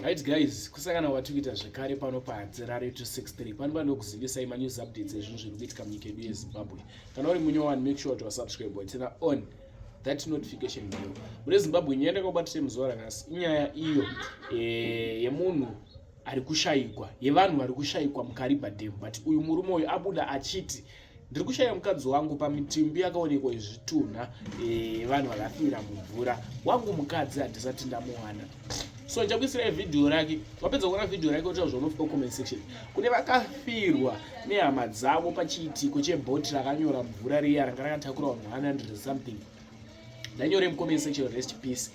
Right guys, kusangana kwatiri kuita zvekare pano paHatirare 263. Pano panokuzivisai manews updates ezvinhu zviri kuitika munyika yedu yeZimbabwe. Kana uri munyowani make sure to subscribe and turn on that notification bell. Mune Zimbabwe nyaya ndakakubatisai muzuva ranhasi inyaya iyo eh, yemunhu ari kushayikwa, yevanhu vari kushayikwa muKariba Dam, but uyu murume uyu abuda achiti ndiri kushaya mukadzi wangu pamitumbi yakaonekwa yezvitunha eh, vanhu vakafira mumvura wangu mukadzi handisati ndamuwana. So ndichakuisirai vhidhiyo rake. Wapedza kuona vhidhiyo rake otaura zvaunofika comment section. Kune vakafirwa nehama dzavo pachiitiko chebhoti rakanyora mvura riya ranga rakatakura vanhu 100 something, ndanyore mucomment section rest peace,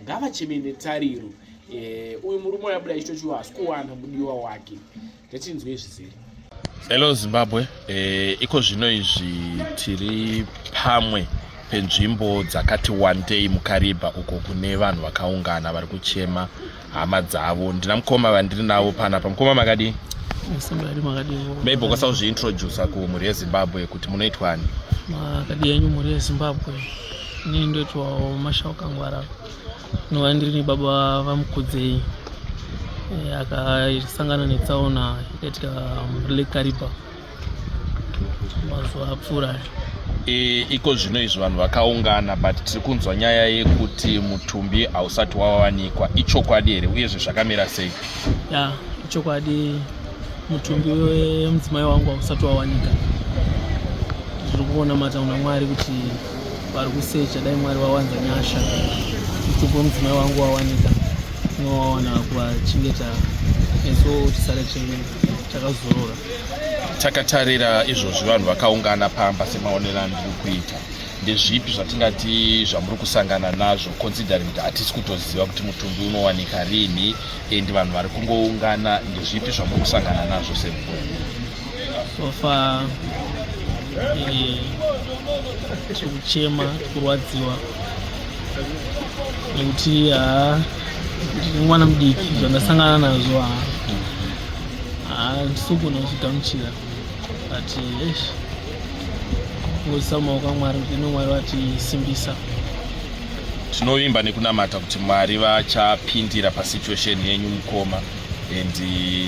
ngavacheme netariro. Uyu murume wayabuda achitochiwa hasi kuwana mudiwa wake. Ngatinzwe zvizere. Hello Zimbabwe, iko zvino izvi tiri pamwe penzvimbo dzakati wandei muKariba uko kune vanhu vakaungana vari kuchema hama dzavo. Ndina mukoma vandiri navo panapa. Mukoma, makadii? Simbari, makadii? Maybe ukwanisa kuzviintrodusa kumhuri yeZimbabwe kuti munoitwani. Makadii yenyu mhuri yeZimbabwe? Inini ndoitwawo Mashau Kangwara, inova ndiri baba vaMukudzei, akasangana netsaona yakaitika muLake Kariba mazuva apfuura. Iko zvino izvi vanhu vakaungana, but tiri kunzwa nyaya yekuti mutumbi hausati wawanikwa. Ichokwadi here, uyezve zvakamira sei? Ya, ichokwadi, mutumbi wemudzimai wangu hausati wawanika. Tiri kuona mata kuna Mwari kuti vari kusecha, dai Mwari vawanza nyasha, mutumbi wemudzimai wangu wawanika, tinowawana kuvachengeta nesuwo tisare takazorora. Takatarira izvozvi vanhu vakaungana pamba, semaonero andiri kuita, ndezvipi zvatingati zvamuri kusangana nazvo, considering kuti hatisi kutoziva kuti mutumbi unowanika rini and vanhu vari kungoungana? Ndezvipi zvamuri kusangana nazvo semhuri? So far tiri kuchema, kurwadziwa nekuti haa, ndiri mwana mudiki, zvandasangana nazvo haa, handisi kugona kuzvigamuchira, but eish, kungoisa mumaoko aMwari kuti ino Mwari vatisimbisa. Tinovimba nekunamata kuti Mwari vachapindira pasituation yenyu mukoma, and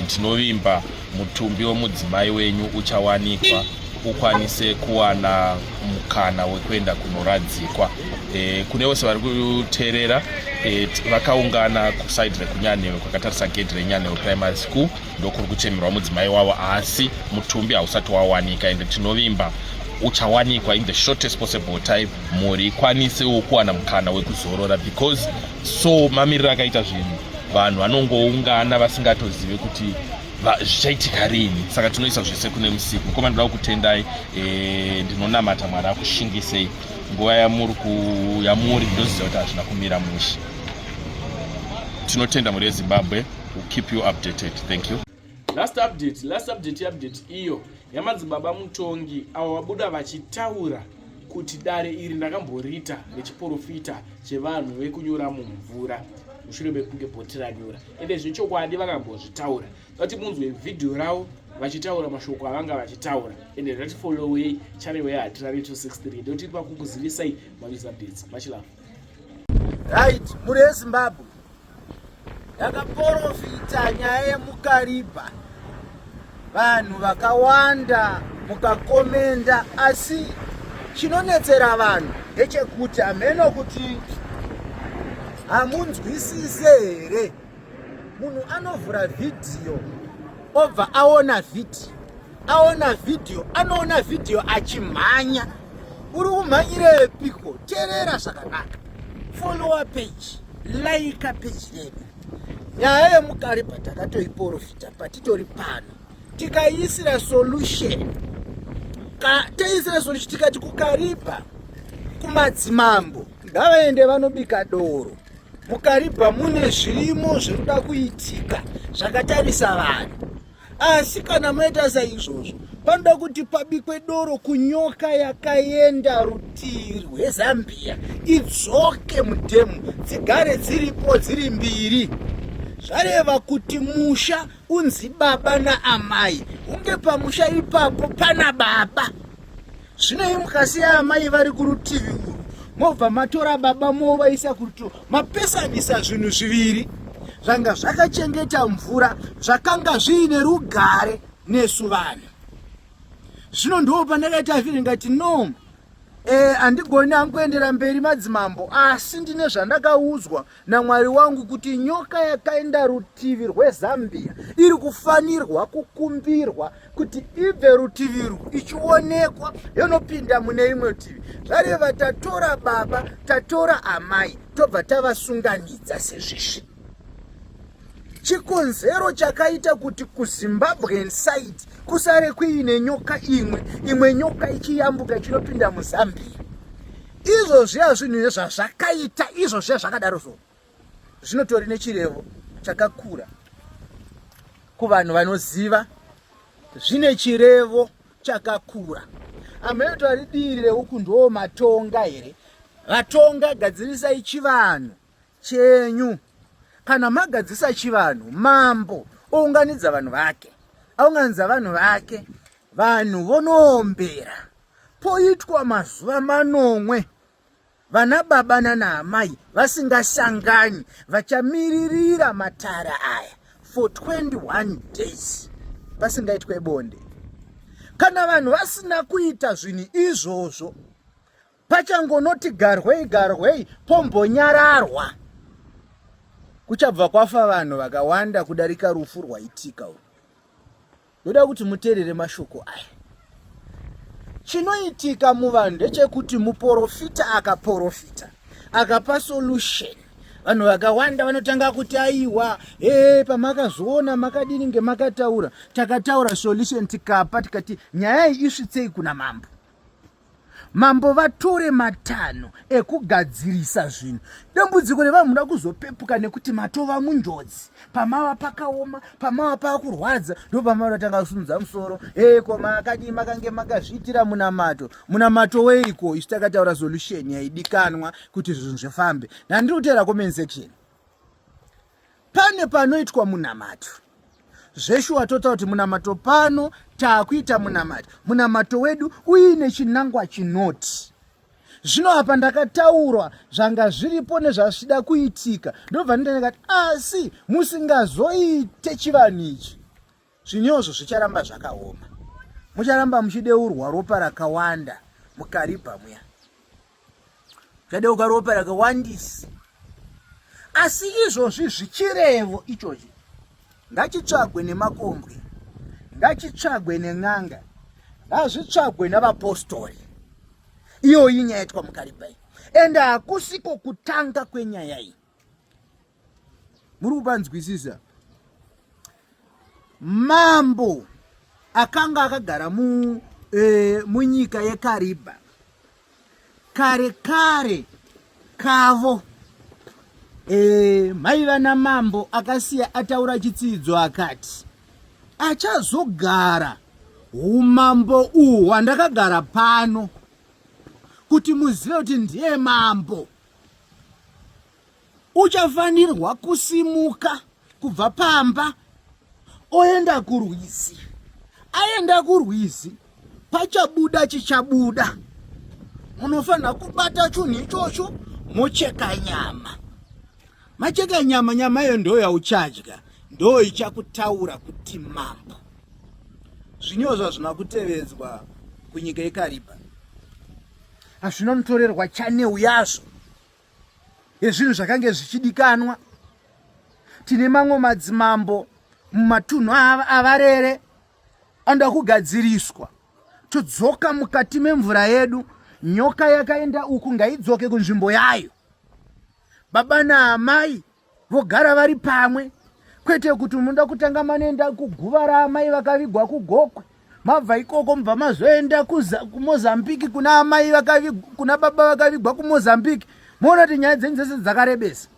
ndinovimba mutumbi wemudzimai wenyu uchawanikwa, ukwanise kuwana mukana wekuenda kunoradzikwa. Kune vose vari kuteerera, vakaungana kusaidi rekunyanewe kwakatarisa gedhi reNyanewe Primary School, ndokuri kuchemerwa mudzimai wavo, asi mutumbi hausati wawanika, ende tinovimba uchawanikwa in the shortest possible time, mhuri ikwanisewo kuwana mukana wekuzorora, because so mamiriro akaita zvinhu, vanhu vanongoungana vasingatozive kuti zvichaitika rini. Saka tinoisa zvese kune musiki. Mukoma, ndoda kukutendai. Ndinonamata Mwari akushingisei nguva yamuri yamuri ndoziva kuti hazvina kumira mushe. Tinotenda mhuri yeZimbabwe. We'll keep you updated. Thank you. Last update, last update, update iyo yamadzibaba Mutongi avo vabuda vachitaura kuti dare iri ndakamborita rechiprofita chevanhu vekunyura mumvura mushure mekunge bhoti ranyura, ende zvechokwadi vakambozvitaura. Vati munzwe vhidhiyo ravo vachitaura mashoko avanga vachitaura, ende ratifollowei channel yeHatirare 263, ndotiri pakukuzivisai manews updates. Much love. Right, mhuri yeZimbabwe, yakaprofita nyaya yemuKaribha, vanhu vakawanda mukakomenda, asi chinonetsera vanhu ndechekuti hameno kuti hamunzwisise here. Munhu anovhura vhidhiyo, obva aona vhidhiyo, aona vhidhiyo, anoona vhidhiyo achimhanya. Uri kumhanyirepiko? Teerera zvakanaka, follower page, like page redu. Nyaya yemuKaribha takatoiprofita patitori pano, tikaiisira solution. Taisira solution tikati kuKaribha kumadzimambo ngavaende vanobika doro. MuKaribha mune zvirimo zvinoda kuitika zvakatarisa vanhu, asi kana maita saizvozvo, panoda kuti pabikwe doro kunyoka yakaenda rutivi rweZambia idzoke mudhemu, dzigare dziripo dziri mbiri. Zvareva kuti musha unzi baba naamai, hunge pamusha ipapo pana baba. Zvino mukasiya amai vari kurutivi urwu, mobva matora baba movaisa kurutivi, mapesanisa zvinhu zviviri. zvanga zvakachengeta mvura zvakanga zviine rugare nesu vanhu. Zvino ndo pandakaita feeling ngati no, handigoni hangu kuendera mberi madzimambo, asi ndine zvandakaudzwa naMwari wangu kuti nyoka yakaenda rutivi rweZambia iri kufanirwa kukumbirwa kuti ibve rutivi urwu ichionekwa yonopinda mune imwe rutivi. Zvareva tatora baba, tatora amai, tobva tavasunganidza sezvizvi. Chikonzero chakaita kuti kuZimbabwean side kusare kuine nyoka imwe, imwe nyoka ichiyambuka ichinopinda muZambia, izvo zviya zvinhu zvazvakaita izvo zviya zvakadaro so zvinotori nechirevo chakakura kuvanhu vanoziva, zvine chirevo chakakura. Amheno tori diri reuku ndo matonga here? Vatonga, gadzirisai chivanhu chenyu. Kana magadzisa chivanhu, mambo ounganidza vanhu vake, aunganidza vanhu vake, vanhu vonoombera, poitwa mazuva manomwe vana baba nana amai vasingasangani, vachamiririra matara aya for 21 days pasingaitwe bonde. Kana vanhu vasina kuita zvinhu izvozvo, pachangonoti garwei garwei pombonyararwa, kuchabva kwafa vanhu vakawanda kudarika rufu rwaitika urwu. Ndoda kuti muteerere mashoko aya. Chinoitika muvanhu ndechekuti muporofita akaporofita akapa solution, vanhu vakawanda vanotanga kuti aiwa, ee, pamakazoona makadini ngemakataura. Takataura solution tikapa, tikati nyaya iyi isvitsei kuna mambo, mambo vatore matanho ekugadzirisa zvinhu. Dambudziko revanhu muda kuzopepuka nekuti matova munjodzi, pamava pakaoma, pamava pakurwadza, ndo pamava tanga kusimudza musoro. Eko makadii makange makazviitira munamato? Munamato weiko? Isu takataura solution yaidikanwa kuti zvinhu zvifambe. Nandiri kuteera comment section, pane panoitwa munamato zveshuwa, totaura kuti munamato pano taakuita munamato, munamato wedu uine chinangwa chinoti zvino apa ndakataurwa zvanga zviripo nezvazvida kuitika, ndobva ndikati asi musingazoite chivanhu ichi, zvinyozvo zvicharamba zvakaoma, mucharamba muchideurwa ropa rakawanda muKaribha muya, muchadeuka ropa rakawandisa. Asi izvozvi zvichirevo ichochi ngachitsvagwe nemakombwe, ngachitsvagwe nen'anga, ngazvitsvagwe navapostori. Iyoyi nyaya yaitwa muKaribha iyi, ende hakusiko kutanga kwenyaya iyi. Muri kupanzwisisa? Mambo akanga akagara munyika yeKaribha kare kare kavo, maiva namambo akasiya ataura chitsidzo akati achazogara umambo uhu hwandakagara pano, kuti muzive kuti ndiye mambo, uchafanirwa kusimuka kubva pamba oenda kurwizi. Aenda kurwizi, pachabuda chichabuda, munofanira kubata chunhu ichocho, mocheka nyama. Macheka nyama, nyama iyo ndo yauchadya, ndo ichakutaura kuti mambo. Zvinyorwa zvina kutevedzwa kunyika yeKaribha, hazvina mutorerwa chanel yazvo yezvinhu zvakange zvichidikanwa. Tine mamwe madzimambo mumatunhu avarere anoda kugadziriswa. Todzoka mukati memvura yedu. Nyoka yakaenda uku ngaidzoke kunzvimbo yayo. Baba naamai vogara vari pamwe, kwete kuti munoda kutanga manoenda kuguva raamai vakavigwa kuGokwe, mabva ikoko mubva mazoenda kuMozambique kuna amai vakavigwa, kuna baba vakavigwa kuMozambique. Moona kuti nyaya dzenyu dzese dzakarebesa.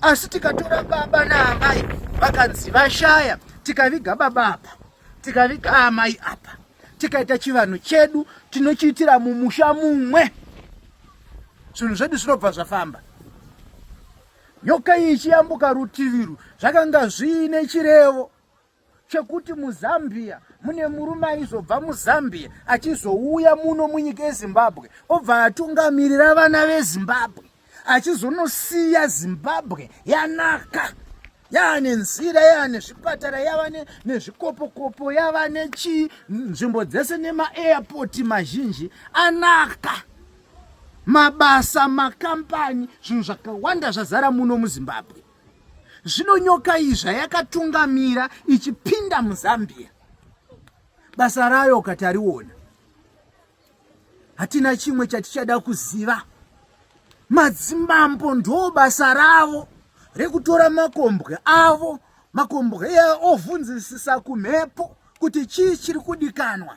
Asi tikatora baba naamai vakanzi vashaya, tikaviga baba apa, tikaviga amai apa, tikaita chivanhu chedu tinochiitira mumusha mumwe, zvinhu zvedu zvinobva zvafamba. Nyoka iyi ichiyambuka rutiviru zvakanga zviine chirevo chekuti muZambia mune murume aizobva muZambia achizouya muno munyika yeZimbabwe, obva atungamirira vana veZimbabwe achizonosiya Zimbabwe yanaka. Yava nenzira, yava nezvipatara, yava nezvikopokopo, yava nechii, nzvimbo dzese nemaairport mazhinji anaka, mabasa, makampani, zvinhu zvakawanda zvazara muno muZimbabwe. Zvino nyoka iyi zvayakatungamira ichipinda muZambia, basa rayo ukatariona, hatina chimwe chatichada kuziva. Madzimambo ndo basa ravo rekutora makombwe avo, makombwe iya ovhunzisisa kumhepo kuti chii chiri kudikanwa.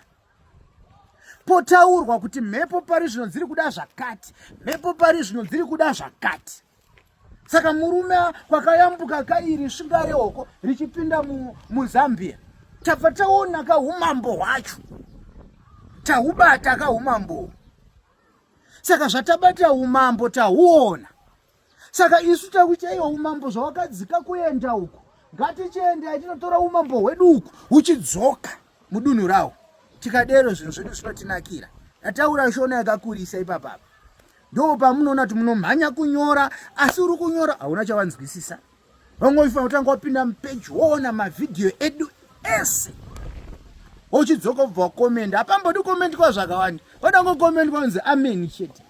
Potaurwa kuti mhepo pari zvino dziri kuda zvakati, mhepo pari zvino dziri kuda zvakati. Saka murume kwakayambuka kairi svinga rehoko richipinda muZambia, tabva taona kaumambo hwacho, tahubata kaumambo. Saka zvatabata umambo tahuona. Saka isu takuti aiwa, umambo zvawakadzika kuenda uku, ngatichiendai tinotora umambo hwedu uku huchidzoka mudunhu rawo. Tikadero zvinhu zvedu zvinotinakira. Ndataura shona yakakurisa ipapapa. Ndo pamunoona kuti munomhanya kunyora, asi uri kunyora hauna chawanzwisisa. Vamwe uchifanira kutanga wapinda mupeji woona mavhidhiyo edu ese, wochidzoka ubva wakomenda. Hapambodi komendwa zvakawanda, wada ngokomendwa kunzi ameni chete,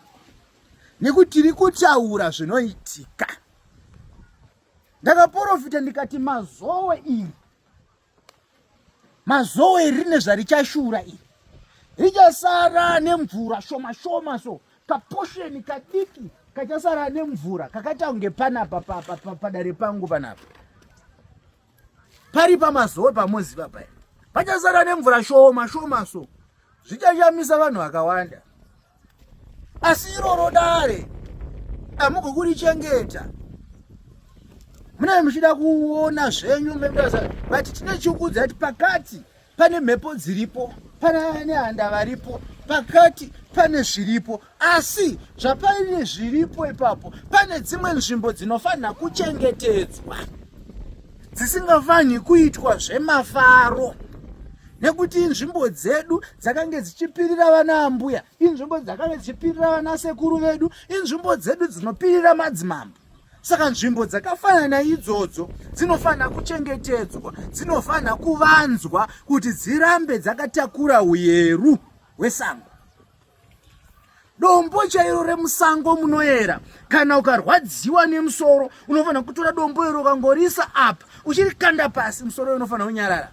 nekuti tiri kutaura zvinoitika. Ndakaporofita ndikati Mazowe iri, Mazowe iri rine zvarichashura, iri richasara nemvura shoma shoma, so kaposheni kadiki kachasara nemvura kakaita kunge panapa padare pangu panapa pari paMazowe pamoziva paya, pachasara nemvura shoma shoma, so zvichashamisa vanhu vakawanda. Asi iroro dare amugo kurichengeta, munenge muchida kuona zvenyu, but tine chikudza kuti pakati pane mhepo dziripo, pane nehanda varipo pakati, pane zviripo. Asi zvapaine zviripo ipapo, pane dzimwe nzvimbo dzinofanira kuchengetedzwa, dzisingafanhi kuitwa zvemafaro, nekuti inzvimbo dzedu dzakange dzichipirira vana ambuya, inzvimbo dzakange dzichipirira vana sekuru vedu, inzvimbo dzedu dzinopirira madzimambo. Saka nzvimbo dzakafanana idzodzo dzinofanira kuchengetedzwa, dzinofanira kuvanzwa kuti dzirambe dzakatakura uyeru hwesango. Dombo chairo remusango munoyera, kana ukarwadziwa nemusoro unofanira kutora dombo iro, ukangorisa apa uchirikanda pasi, musoro unofanira kunyarara.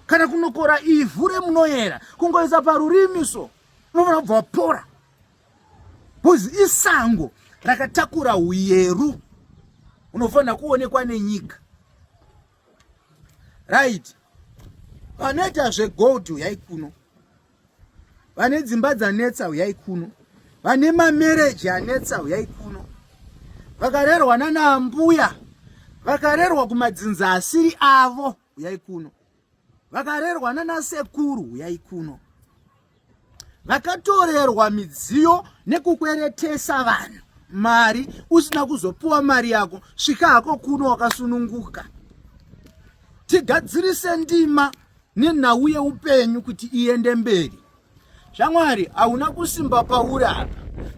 Kana kunokora ivhu remunoyera, kungoisa parurimi so, unofanira kubva wapora, because isango rakatakura uyeru unofanira kuonekwa nenyika. Right, vanoita zvegold uyai kuno, vane dzimba dzanetsa uyai kuno, vane mamereji anetsa uyai kuno, vakarerwa nana ambuya, vakarerwa kumadzinza asiri avo uyai kuno, vakarerwa nana sekuru uyai kuno, vakatorerwa midziyo nekukweretesa vanhu mari usina kuzopuwa mari yako, svika hako kuno wakasununguka, tigadzirise ndima nenhau yeupenyu kuti iende mberi. Shamwari, hauna kusimba pauri apa.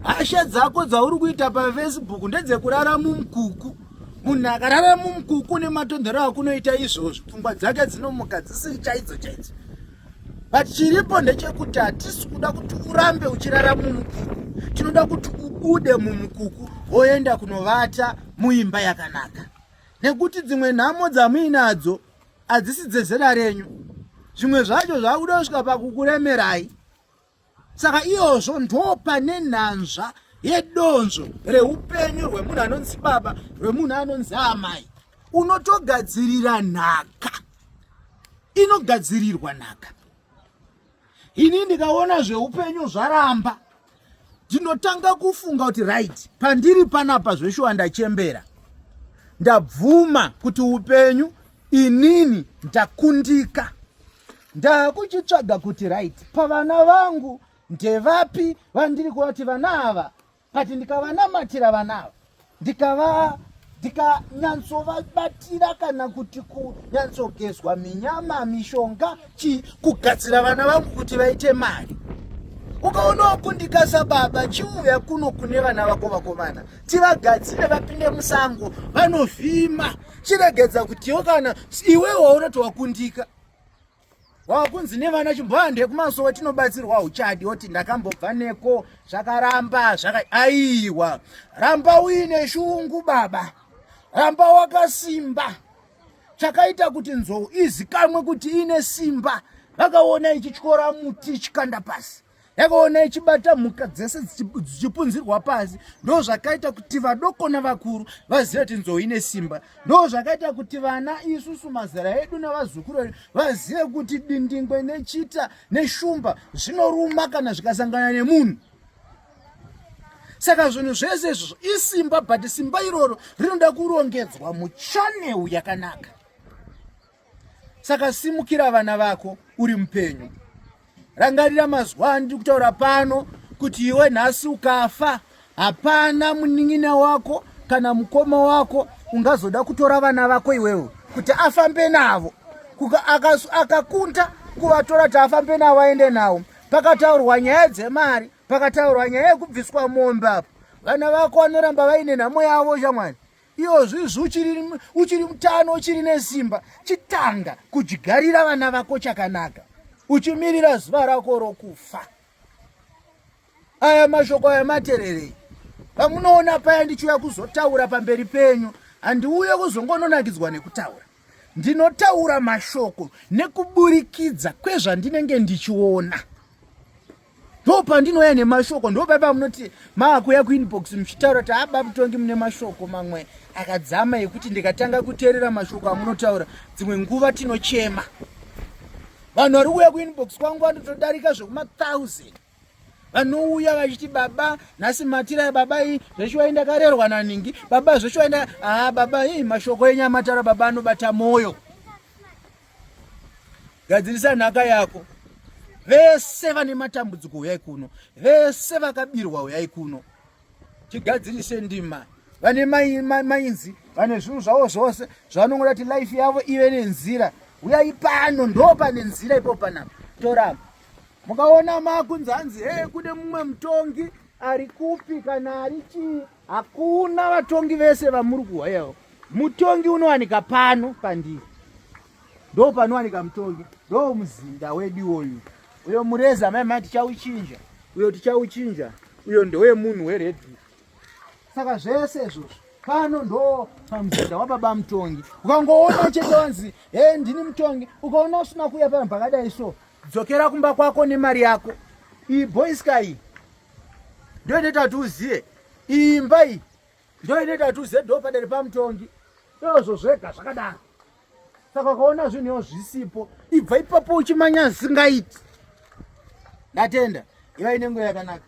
Hasha dzako dzauri kuita paFacebook ndedzekurara mumukuku. Munhu akarara mumukuku nematonhero akunoita izvozvo, pfungwa dzake dzinomuka dzisiri chaidzo chaidzo. But chiripo ndechekuti hatisi kuda kuti urambe uchirara mumukuku, tinoda kuti ubude mumukuku woenda kunovata muimba yakanaka, nekuti dzimwe nhamo dzamuinadzo hadzisi dzezera renyu, zvimwe zvacho zvakuda kusvika pakukuremerai. Saka iyozvo ndo pane nhanzva yedonzvo reupenyu rwemunhu anonzi baba, rwemunhu anonzi amai. Unotogadzirira nhaka, inogadzirirwa nhaka. Ini ndikaona zveupenyu zvaramba, ndinotanga kufunga kuti right, pandiri panapa zveshuwa ndachembera, ndabvuma kuti upenyu inini ndakundika, ndakuchitsvaga kuti right, pavana vangu ndevapi vandiri kuva kuti vana ava, but ndikavanamatira vana ava, ndikava ndikanyatsovabatira, kana kuti kunyatsogezwa minyama, mishonga, chi kugadzira vana vangu kuti vaite mari. Ukaona wakundika sababa, chiuya kuno kune vana vako vakomana, tivagadzire vapinde musango vanovhima. Chiregedza kuti iwe kana iwe waona kuti wakundika, wakunzi nevana chimbohande kumasowe tinobatsirwa, uchadi woti ndakambobva neko zvakaramba zvaka. Aiwa, ramba uine shungu baba, ramba wakasimba. Chakaita kuti nzou izikamwe kuti ine simba, vakaona ichityora muti ichikanda pasi, yakaona ichibata mhuka dzese dzichipunzirwa pasi. Ndo zvakaita kuti vadoko navakuru vazive kuti nzou ine simba. Ndo zvakaita kuti vana isusu mazera edu navazukuru edu vazive kuti dindingwe nechita neshumba zvinoruma kana zvikasangana nemunhu. Saka zvinhu zvese izvozvo isimba, but simba iroro rinoda kurongedzwa muchanel yakanaka. Saka simukira vana vako uri mupenyu. Rangarira mazuva andiri kutaura pano kuti iwe nhasi ukafa, hapana munin'ina wako kana mukoma wako ungazoda kutora vana vako iwewe kuti afambe navo. Akakunda kuvatora kuti afambe navo aende navo, pakataurwa nyaya dzemari, pakataurwa nyaya yekubviswa mombe apo, vana vako vanoramba vaine nhamo yavo. Shamwari, iyozvizvi uchiri mutano, uchiri nesimba, chitanga kudyarira vana vako chakanaka uchimirira zuva rako rokufa. Aya mashoko aya matererei pamunoona paya ndichiuya kuzotaura pamberi penyu, handiuye kuzongononakidzwa nekutaura. Ndinotaura mashoko nekuburikidza kwezvandinenge ndichiona. Ndo pandinouya nemashoko, ndo pai pamunoti maakuya kuinbox muchitaura kuti aba mutongi, mune mashoko mamwe akadzama ekuti ndikatanga kuteerera mashoko amunotaura, dzimwe nguva tinochema. Vanhu vari kuuya kuinbox kwangu vanotodarika zvekuma1000, vanouya vachiti, "Baba, nhasi matirai baba, ii zveshuwai ndakarerwa naningi baba, zveshuwai nda aa baba, ii mashoko enyu amatara baba anobata mwoyo." Gadzirisa nhaka yako. Vese vane matambudziko, uyai kuno. Vese vakabirwa, uyai kuno tigadzirise ndima. Vane mainzi, vane zvinhu zvavo zvose zvavanongoda kuti life yavo ive nenzira, uyai pano. Ndo pane nzira ipo panapa. Toramba mukaona makunzi hanzi he kune mumwe mutongi ari kupi kana ari chii. Hakuna vatongi vese vamuri kuhwayawo. Mutongi unowanika pano pandiri, ndo panowanika mutongi, ndo muzinda wedu iwoyu. Uyo mureza mai mai tichauchinja uyo, tichauchinja uyo, ndewemunhu weredhi. Saka zvese izvozvo pano ndo pamuzinda wababa mutongi. Ukangoona chete wanzi he ndini mutongi, ukaona usina kuuya pano pakadai so, dzokera kumba kwako nemari yako. Iyi boyska iyi ndo inoita kuti uzive iyi imba iyi, ndo inoita kuti uzive ndo padare pamutongi. Izvozvo zvega zvakadaro. Saka ukaona zvinhuwo zvisipo, ibva ipapo uchimanya zvisingaiti. Ndatenda, ivai nenguva yakanaka.